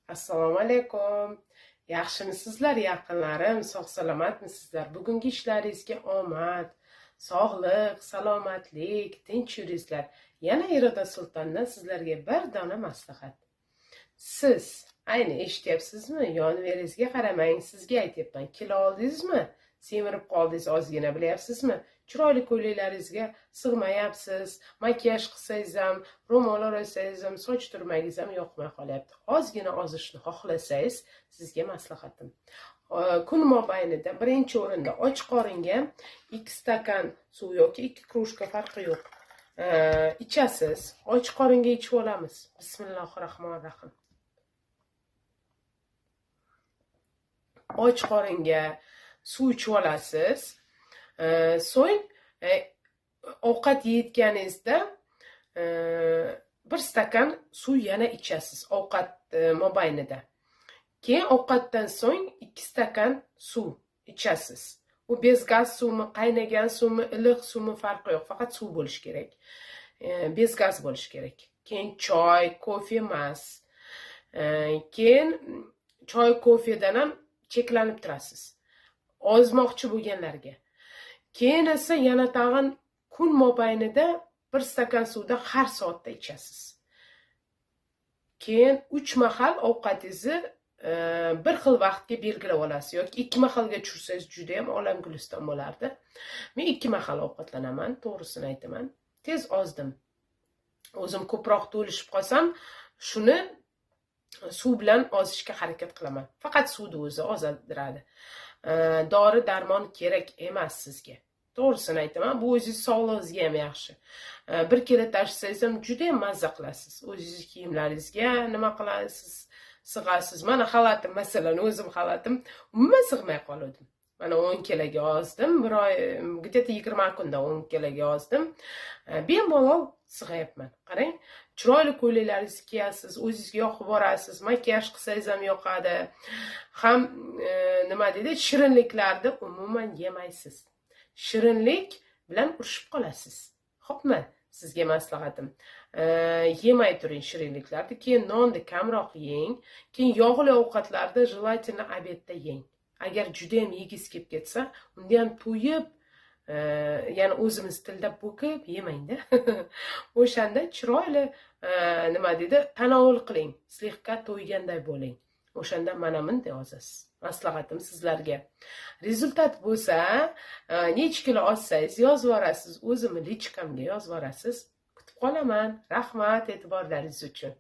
Assalomu alaykum. Yaxshimisizlar, yaqinlarim, sog' salomatmisizlar? Bugungi ishlaringizga omad, sog'lik, salomatlik, tinch yuringizlar. Yana Iroda Sultondan sizlarga bir dona maslahat. Siz ayni eshityapsizmi? Yonveringizga qaramang, sizga aytyapman. Kilo oldingizmi? Semirib qoldingiz ozgina, bilyapsizmi? Chiroyli ko'ylaklaringizga sig'mayapsiz, makiyaj qilsangiz ham, ro'mol o'rasangiz ham, soch turmagingiz ham yoqmay qolyapti. Ozgina ozishni xohlasangiz, sizga maslahatim. Kun mobaynida birinchi o'rinda och qoringa 2 stakan suv yoki 2 krujka, farqi yo'q. Ichasiz. Och qoringa ichib olamiz. Bismillahirrohmanirrohim. Och qoringa suv ichib olasiz. So'ng ovqat yeyotganingizda 1 stakan suv yana ichasiz ovqat mobaynida. Keyin ovqatdan so'ng 2 stakan suv ichasiz. U bez gaz suvmi, qaynagan suvmi, iliq suvmi farqi yo'q, faqat suv bo'lishi kerak. Bez gaz bo'lishi kerak. Keyin choy, kofe emas. Keyin choy, kofedan ham cheklanib turasiz. Ozmoqchi bo'lganlarga. Keyin esa yana tag'in kun mobaynida 1 stakan suvdan har soatda ichasiz. Keyin 3 mahal ovqatingizni bir xil vaqtga belgilab olasiz yoki 2 mahalga tushirsangiz juda ham olam guliston bo'lardi. Men 2 mahal ovqatlanaman, to'g'risini aytaman. Tez ozdim. O'zim ko'proq to'lishib qolsam, shuni suv bilan ozishga harakat qilaman. Faqat suvni o'zi ozdiradi. Dori darmon kerak emas sizga. To'g'risini aytaman, bu o'zingiz sog'lig'ingizga ham yaxshi. 1 kilo tashlasangiz ham juda ham mazza qilasiz. O'zingiz kiyimlaringizga nima qilasiz, sig'asiz. Mana xalatim, masalan, o'zim xalatim umuman sig'may qoldim. Mana 10 kiloga ozdim, bir oy, где-то 20 kunda 10 kiloga ozdim. Bemalol sig'ayapman. Qarang, chiroyli ko'ylaklaringizni kiyasiz, o'zingizga yoqib borasiz, makiyaj qilsangiz ham yoqadi. Ham nima deydi, shirinliklarni umuman yemaysiz. Shirinlik bilan urushib qolasiz. Xo'pmi? Sizga maslahatim. Yemay turing shirinliklarni, keyin nonni kamroq yeng, keyin yog'li ovqatlarni желательно obedda yeng. Agar juda ham yegingiz kelib ketsa, unda ham to'yib, ya'ni o'zimiz tilda bo'kib yemangda. O'shanda chiroyli nima deydi, tanovul qiling, slегка to'yganday bo'ling. O'shanda mana bunday ozasiz. Maslahatim sizlarga. Rezultat bo'lsa, necha kilo ozsangiz yozib yuborasiz, o'zimni lichkamga yozib yuborasiz. Kutib qolaman. Rahmat e'tiborlaringiz uchun.